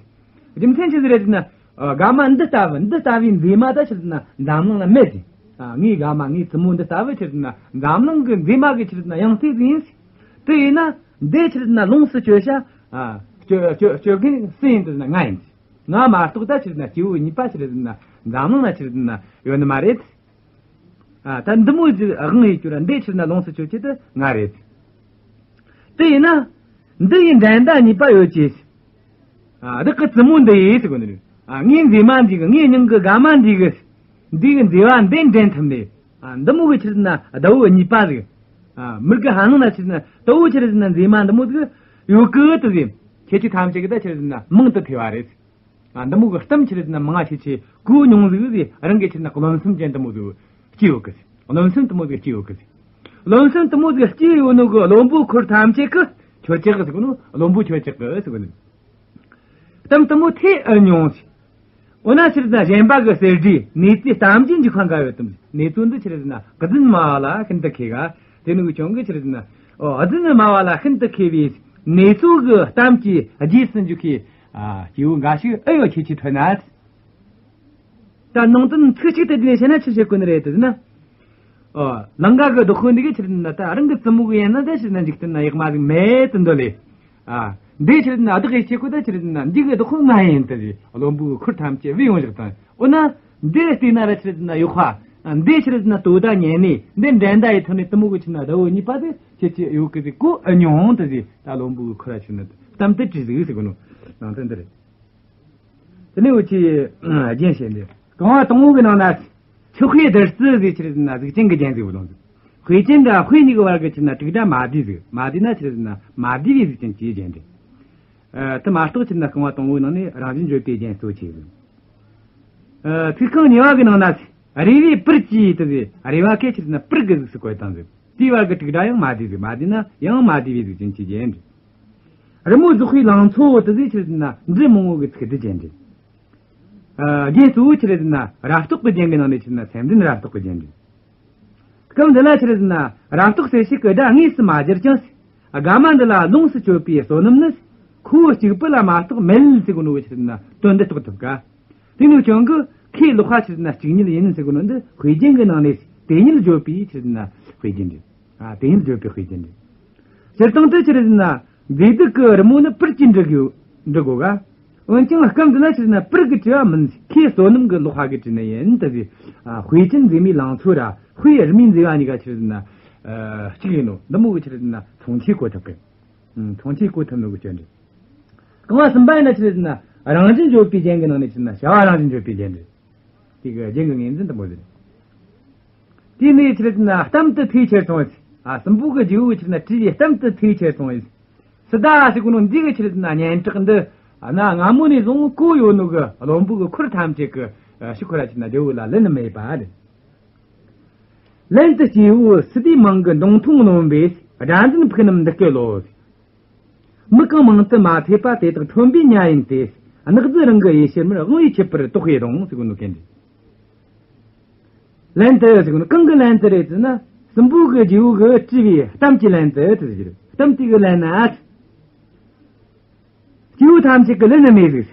རྒྱུ་མཚན་ཆི་ཟིག་རེད་ཟེར་ན། ཨ། དགའ་མ་འདི་ལྟ་བུ་འདི་ལྟ་བུའི་མཛེས་མ་ད་ཆི་ཟེར་ན་འཛམ་གླིང་ལ་མེད་ཟེར། ཨ། ངའི་དགའ་མ་ངའི་བཙུན་མོ་འདི་ལྟ་བུ་ཆི་ཟེར་ན་འཛམ་གླིང་གི་མཛེས་མ་གི་ཆི་ཟེར་ན་ཡང་རྩེ་ཟིག་ཡིན་ཟེར། དེ་ཡིན་ན་འདི་ཆི་ཟེར་ན་ལོངས་སུ་སྤྱོད་བྱ། ཨ། སྤྱོད་སྤྱོད་སྤྱོད་མཁན་སུ་ཡིན་ཟེར་ན་ང་ཡིན་ཟེར། ང་མ་གཏོགས་ད་ཆི་རེད་ན་སྐྱེ་བོ་གཉིས་པ་ཆི་རེད་ན་འཛམ་གླིང་ན་ཆི་རེད་ན་ཡོད་ནི་མ་རེད། ཨ། ད་འདི་མོ་ཟིག་དབང་ཡོད་རྒྱུ་ར་འདི་ཆི་རེད་ན་ལོངས་སུ་སྤྱོད་རྒྱུ་དེ་ང་རེད། དེ་ཡིན་ན། འདི་ཡི་འགྲན་ཟླ་གཉིས་པ་ཡོད་ཅེས། ཨ། བདག་གི་བཙུན་མོ་འདི་ཡིས་ཟེར་གོ་ནི་རེད། ཨ། ངའི་མཛེས་མ་འདི་གི་ངའི་སྙིང་གི་དགའ་མ་འདི་གི། འདི་གི་མཛེས་པ་འདི་འགྲན་ཐུབ་ནས། ཨ། འདི་མོ་གི་ཆི་རེད་ན་ཟླ་བོ་གཉིས་པ་ཟིག། ཨ། མི་དགེ་ཧ་ནང་ན་ཆི་རེད་ན་ཟླ་བོ་ཆི་རེད་ན་མཛེས་མ་འདི་མོ་ཟིག་ཡོད་གི་དེ་ཟིག། ཁྱེད་ཆོ་ཐམས་ཅད་གི་ད་ཆི་རེད་ན་མིང་དུ་ཐོས་པ་རེད། ཨ། འདི་མོ་གི་གཏམ་ཆི་རེད་ན་མང་ང་ཆེ་ཆེ་གོ་མྱོང་ཟིག་ཟེར། རང་གི་ཆི་རེད་ན་རློམ་སེམས་ཅན་འདི་མོ་ཟིག་སྐྱེ་ཡོད་གི་ཟེར། རློམ་སེམས་འདི་མོ་ཟིག་སྐྱེ་ཡོད་གི་ཟེར། རློམ་སེམས་འདི་མོ་ཟིག་སྐྱེ་ཡོད་ནོ་གི་བློན་པོ་ཁུར་ཐམས་ཅད་གི་ཁྱོད་ཅག་གི་ཟེར་གོ་ནོ། བློན་པོ་ཁྱོད་ཅག་གི་ཟེར་གོ་ནོ། གཏམ་འདི་མོ་ཐོས་ཨེ་མྱོང་ཟེར། འོ་ན་ཆི་རེད་ན་གཞན་པ་གི་གསེར་བྲིས་ནེ་ཙོའི་གཏམ་གྱི་འཇིགས་པ་འགའ་ཡོད་དམ། ནེ་ཙོ་འདི་ཆི་རེད་ན་རྫུན་སྨྲ་བ་ལ་ཤིན་ཏུ་མཁས་པ། དེ་ནི་གི་ཅུང་གི་ཆི་རེད་ན། ཨོ། རྫུན་སྨྲ་བ་ལ་ཤིན་ཏུ་མཁས་པའི་ནེ་ཙོ་གི་གཏམ་གྱི་རྗེས་སུ་འཇུག་མཁན། ཨ། སྐྱེ་བོ་འགའ་ཞིག་ཨེ་ཡོད་ཁྱེད་ཆོས་ཐོས་ན། ད་ནང་དོན་ཚིག་གཅིག་ཏུ་བསྡུས་ནས་བཤད་ན་ཆི་བཤད་དགོས་ནི་རེད་དེ་ཟེར་ན། ཨོ། ལང་ཀ་གི་བདག་པོ་འདི་གི་ཆི་རེད་ན་ད་རང་གི་བཙུན་མོ་གི་ཡིན་ན་ད་ཆི་རེད་ན་འཇིག་རྟེན་ན་ཡག་མ་ཟིག་མེད་དུ་འདོད་ལེ། ཨ། འདི་ཆི་རེད་ན་བདག་གིས་ཆེ་ཁོ་ད་ཆི་རེད་ན་འདི་གི་བདག་པོ་ང་ཡིན་དེ་ཟེར། བློན་པོ་གི་ཁུར་ཐམས་ཅད་བུད་ཡོང་བཞག་དང་། འོ་ན་འདི་བལྟས་ན་ར་ཆི་རེད་ན་ཡག་པ། ཨ། འདི་ཆི་རེད་ན་དོ་ཟླ་ཉན་ནས་འདི་འགྲན་ཟླ་ཡི་ཐོག་ནས་བཙུན་མོ་གི་ཆི་རེད་ན་ཟླ་བོ་གཉིས་པ་དེ་ཁྱེད་ཆོས་ཡོད་གི་ཟེར་གོ་ཨེ་མྱོང་དེ་ཟེར། ད་བློན་པོ་གི་ཁུར་ར་ཆི་རེད་ན་གཏམ་དེ་བྲིས་ཟིག་ཟེར་གོ་ནོ། ནང་དོན་འདི་རེད། དེ་ནས་འུ་ཆོས་རྒྱན་བཤད་འདི། རྐང་བ་དང་པོ་གི་ནང་ན། ཆུ་དཔེ་བདུད་རྩི་ཟེར་ཆི་རེད་ན་གཟུགས་ཅན་གི་རྒྱན་ཟིག་བླངས་ཟིག། དཔེ་ཅན་དང་དཔེ་གཉིས་ཀྱི་བར་གྱི་ཆི་རེད་ན་དྲུག་སྒྲ་མ་བསྡུས་ཟིག། མ་བསྡུས་ན་ཆི་རེད་ན་མ་བསྡུས་པའི་གཟུགས་ཅན་གྱི་རྒྱན་རེད། ཨ། དེ་མ་གཏོགས་ཆི་རེད་ན་རྐང་བ་དང་པོའི་ནང་ནས་རང་བཞིན་བརྗོད་པའི་རྒྱན་གཙོ་ཆེ་ཟིག། ཨ། ཚིག་རྐང་གཉིས་པ་གི་ནང་ན། རེ་བའི་པིར་གྱིས་དེ་ཟེར། རེ་བ་གི་ཆི་རེད་ན་པིར་གི་གཟུགས་སུ་བཀོད་བཏང་ཟིག། དེའི་བར་གྱི་དྲུག་སྒྲ་ཡང་མ་བསྡུས་ཟིག། མ་བསྡུས་ན་ཡང་མ་བསྡུས་པའི་གཟུགས་ཅན་གྱི་རྒྱན་རེད། རི་མོ་རྫོགས་པའི་ལང་ཚོ་དེ་ཟེར་ཆི་རེད་ན་འབྲུ་མང་བོ་གི་ཚིག་སྡུད་རྒྱན་རེད། ཨ། རྒྱན་གཙོ་བོ་ཆི་རེད་ཟེར་ན་རབ་རྟོག་གི་རྒྱན་གྱི་ནང་ནས་ཆི་རེད་ན་སེམས་ལྡན་རབ་རྟོག་གི་རྒྱན་རེད། སྐབས་འདི་ལ་ཆི་རེད་ཟེར་ན་རབ་རྟོག་གསལ་བྱེད་ཀྱི་སྒྲ་དངོས་སུ་མ་སྦྱར་ཀྱང་། དགའ་མ་འདི་ལ་ལོངས་སུ་སྤྱོད་པའི་བསོད་ནམས་ནི་ཁོ་བོ་གཅིག་པུ་ལ་མ་གཏོགས་མེད་ཟེར་གོ་ནོ་ཆི་རེད་ན་དོན་འདི་རྟོགས་ཐུབ་ཀ། དེ་ནས་ཀྱང་གི་ཁོའི་ལོག་པ་ཆི་རེད་ན་གཅིག་ཉིད་ཡིན་ཟེར་གོ་ནོ་འདི་དཔེ་རྒྱན་གྱི་ནང་ནས་དེ་ཉིད་བརྗོད་པའི་ཆི་རེད་ན་དཔེ་རྒྱན་རེད། ཨ། དེ་ཉིད་བརྗོད་པའི་དཔེ་རྒྱན་རེད། སྤྱིར་བཏང་དུ་ཆི་རེད་ཟེར་ན། མཛེས་སྡུག་གི་རི་མོ་ནི་པིར་གྱིས་འབྲི་དགོས་འབྲི་དགོས་ག། འོན་ཀྱང་སྐབས་འདི་ན་ཆི་རེད་ན་པིར་གྱིས་བྲིས་པ་མིན། ཁོའི་བསོད་ནམས་ཀྱི་ལོག་པ་གིས་བྲིས་ནི་ཡིན་དེ་ཟེར། ཨ། དཔེ་ཅན་མཛེས་མའི་ལང་ཚོ་ར་དཔེ་རི་མོའི་མཛེས་པ་གཉིས་ཀ་ཆི་རེད་ཟེར་ན། ཨ། གཅིག་ཡིན་ནོ། འདི་མོ་གི་ཆི་རེད་ཟེར་ན་མཚུངས་ཆོས་གོ་ཐུབ་གི། ཨ། མཚུངས་ཆོས་གོ་ཐུབ་ནོ་གི་སྐྱོན་རེད། རྐང་བ་གསུམ་པ་ཡིན་ན་ཆི་རེད་ཟེར་ན་རང་བཞིན་བརྗོད་པའི་རྒྱན་གྱི་ནང་ནས་ཆི་རེད་ན་བྱ་བ་རང་བཞིན་བརྗོད་པའི་རྒྱན་རེད། དེ་གི་རྒྱན་གྱི་ངོས་འཛིན་དུ་མོ་ཟེར། དེ་ནས་ཆི་རེད་ཟེར་ན་གཏམ་དེ་ཐོས་ཁྱེར་སོང་ཟེར། ཨ། སྲིན་པོ་གི་རྗེ་བོ་ཆི་རེད་ན་དྲིས་པའི་གཏམ་དེ་ཐོས་ཁྱེར་སོང་ཟེར། སི་ཏཱ་ཟེར་གོ་ནོ་འདི་གི་ཆི་རེད་ཟེར་ན་སྙན་གྲགས་འདི། ཨ། གནའ་སྔ་མོ་ནས་བཟུང་གོ་ཡོད་ནོ་གི་བློན་པོ་གི་ཁུར་ཐམས་ཅད་ཀྱིས། ཨ། ཤི་ཁོ་ར་ཆི་རེད་ན་རྒྱལ་བོ་ལ་ལན་མེད་པ་རེད། ལན་དུ་སྐྱེ་བོ་སི་ཏཱའི་མིང་གི་མདུང་ཐུང་རྣོན་པོས་སྒྲ་འཛིན་ཕུག་རྣམས་འདི་སྐད་ལོ། མི་གང་མང་དུ་མ་ཐོས་པ་དེ་དག་ཁྲོན་པའི་ཉ་ཡིན་ཏེ། གནག་རྫི་རང་གི་ཡེ་ཤེས་མར་དབང་བའི་ཁྱད་པར་རྟོགས་པས་རུང་ཟེར་གོ་ནོ་གན་རེད། ལན་དུ་ཟེར་གོ་ནོ་གང་གི་ལན་དུ་རེད་ཟེར་ན། སྲིན་པོ་གི་རྗེ་བོ་གིས་དྲིས་པའི་གཏམ་གྱི་ལན་དུ་དེ་ཟེར་གི་རེད། གཏམ་དེ་གི་ལན་ན། སྐྱེ་བོ་ཐམས་ཅད་ཀྱིས་ལན་ནི་མེད་ཟིག།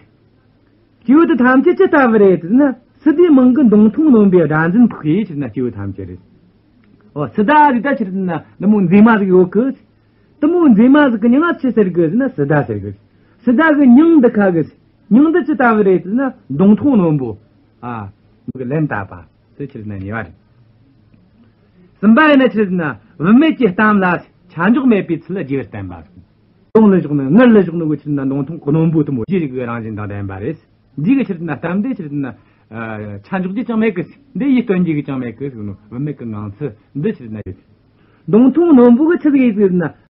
སྐྱེ་བོ་དེ་ཐམས་ཅད་ཅི་ལྟ་བུ་རེད་ཟེར་ན། སི་ཏཱའི་མིང་གི་མདུང་ཐུང་རྣོན་པོས་སྒྲ་འཛིན་ཕུག་གི་ཆི་རེད་ན་སྐྱེ་བོ་ཐམས་ཅད་རེད། ཨོ། སི་ཏཱ་ཟིག་ད་ཆི་རེད་ན་འདི་མོ་མཛེས་མ་ཟིག་ཡོད་གི། དེ་མོ་མཛེས་མ་ཟིག་གི་མྱིང་ང་ཆི་ཟེར་གི་ཟེར་ན་སི་ཏཱ་ཟེར་གི། སི་ཏཱ་གི་མྱིང་འདི་ཁ་གི། མྱིང་འདི་ཅི་ལྟ་བུ་རེད་ཟེར་ན་མདུང་ཐུང་རྣོན་པོ། ཨ། མི་གི་ལན་བཏབ་པ་དེ་ཆི་རེད་ན་ཉེས་པ་རེད། གསུམ་པ་ཡིན་ན་ཆི་རེད་ན་བུད་མེད་ཀྱི་གཏམ་ལ་ཆ་འཇོག་མེད་པའི་ཚུལ་རྒྱས་པར་བསྟན་པ། དུང་ལ་བཞག་ནི་ངར་ལ་བཞག་ནི་གི་ཆི་རེད་ན་མདུང་ཐུང་རྣོན་པོ་དེ་མོ་རྗེས་རིག་གི་རང་བཞིན་དང་ལྡན་པ་རེད། འདི་གི་ཆི་རེད་ན་གཏམ་འདི་ཆི་རེད་ན། ཨ། ཆ་འཇོག་རྒྱུ་ཅང་མེད་གི། འདི་ཡིས་སྟོན་རྒྱུ་གི་ཅང་མེད་གི་ཟེར་ནོ། བུད་མེད་གི་ངང་ཚུལ་འདི་ཆི་རེད་ན་ཡོད། མདུང་ཐུང་རྣོན་པོ་གི་ཆི་ཟིག་ཡིན་ཟེར་ན།